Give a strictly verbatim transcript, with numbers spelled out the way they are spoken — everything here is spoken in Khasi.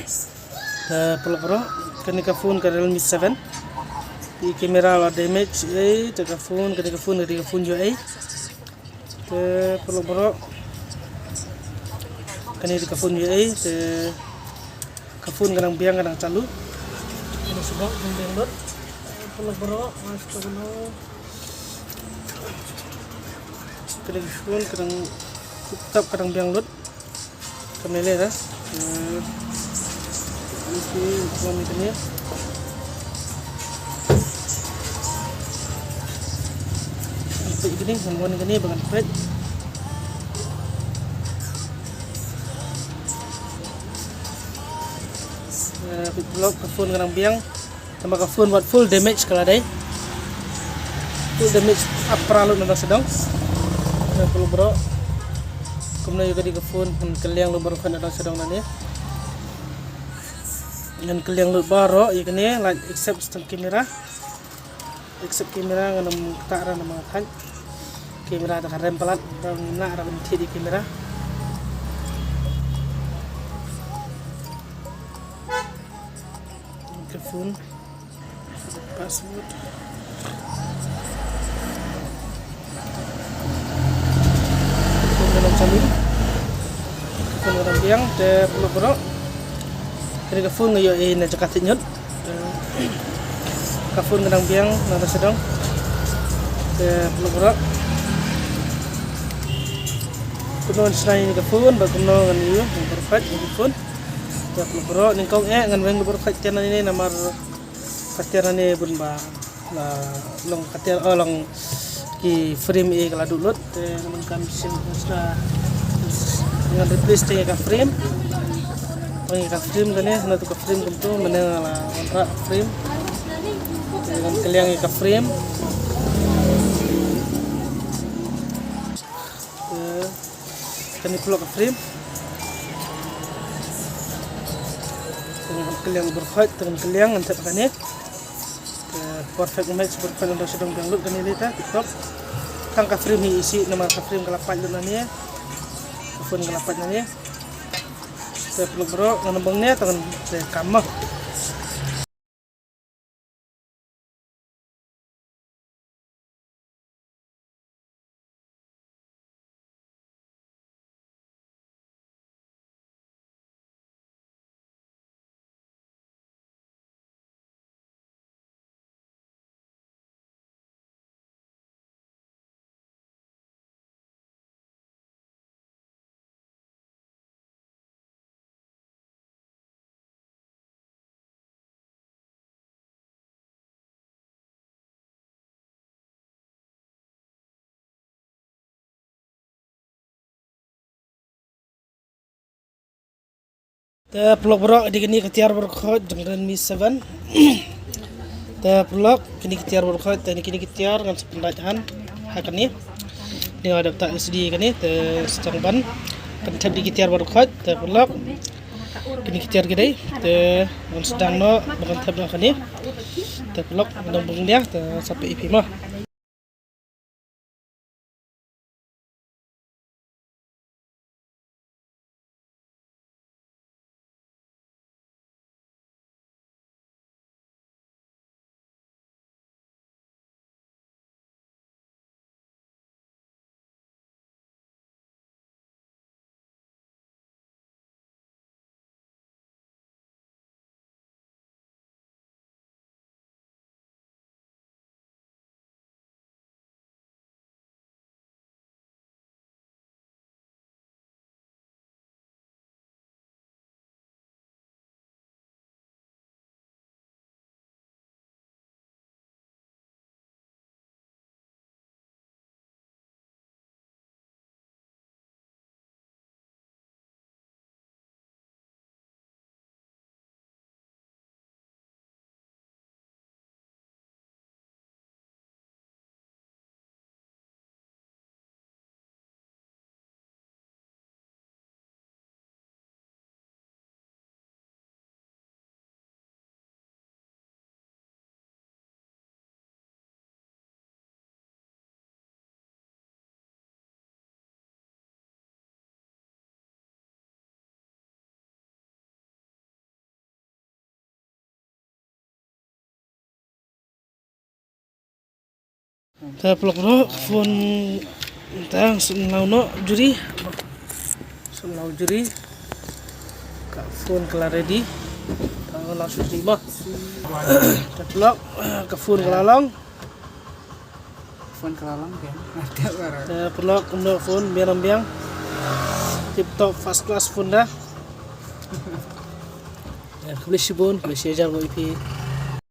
Te paralok baroh, kane ka phone ka Realme seven. I camera la damage ei, te ka phone, kane ka phone, kane ka phone ïoh ei. Te paralok baroh, kane ka phone ïoh ei, te ka phone ka dang biang, ka dang chalu. Kane shu dang biang lut. Te paralok baroh, mas to no. Kane ka phone ka dang tip top, ka dang biang lut. Kam lei lei da. Hmm. Isi, wan kane. Peit kane, ngan wan kane ba ngan peit. Eh, peit paralok, ka phone ka dang biang. Tangba ka phone wat full damage ka la dei. Full damage ap pra lut na dang sdang. Te paralok baroh, kumno ïa kane ka phone, ngan kylliang lut baroh khoit na dang sdang nangne. Ngan kylliang lut baroh ïa kane, lait except tang camera. Except camera ngan ym ktah re namar thait camera te ka rem palat, ngam lah re ban thied ïa camera. Ka phone. Password. Phone ka dang chalu. Phone ka dang biang, te paralok baroh, kane ka phone nga ïoh ei na jaka thait ñiut. Te ka phone ka dang biang na dang sdang. Te paralok baroh, kumno ngan shna ïa kane ka phone bad kumno ngan ïoh, ngan pyrkhat ïa kane ka phone. Te paralok baroh, nyngkong eh ngan weng lut baroh khoit tiar nangne namar ka tiar nangne bun ba la long ka tiar, oh, long ki frame eh ka la duh lut. Te ngan kam shisien shna, ngan replace tang ïa ka frame. Tang ïa ka frame kane, nangta ka frame kumto, mynne nga la wanrah frame. Te ngan kylliang ïa ka frame. Te kane paralok ka frame. Te ngan kylliang baroh khoit, te ngan kylliang, ngan thep kane. Te perfect match, perfect, ngan da sdang biang lut kane lei te, tip top. Tang ka frame hi isih namar ka frame ka la pait lut nangne. Ka phone ka la pait nangne. Te paralok baroh, ngan ym bang ne, te ngan, te kam mo. Te paralok baroh, dei kane ka tiar baroh khoit jong Realme seven. Te paralok, kine ki tiar baroh khoit, te kine ki tiar ngan sa pyndait han ha kane. Ni nga dep ta S D kane, te sdang ban pynthep dei ki tiar baroh khoit, te paralok. Kine ki tiar ki dei, te ngan sdang noh ba ngan thep noh kane. Te paralok, ngan ym bang ne, te sa peit ïa phi mo. Te paralok, no, ka phone te shu law noh juri. Shu law juri. Ka phone ka la ready. Te la shu juri mo. Te paralok, ka phone ka la long. Phone ka la long biang. Te paralok, kumno phone biang biang. Tip top first class phone da. Te khublei shibun, khublei shihajar mo ïa phi.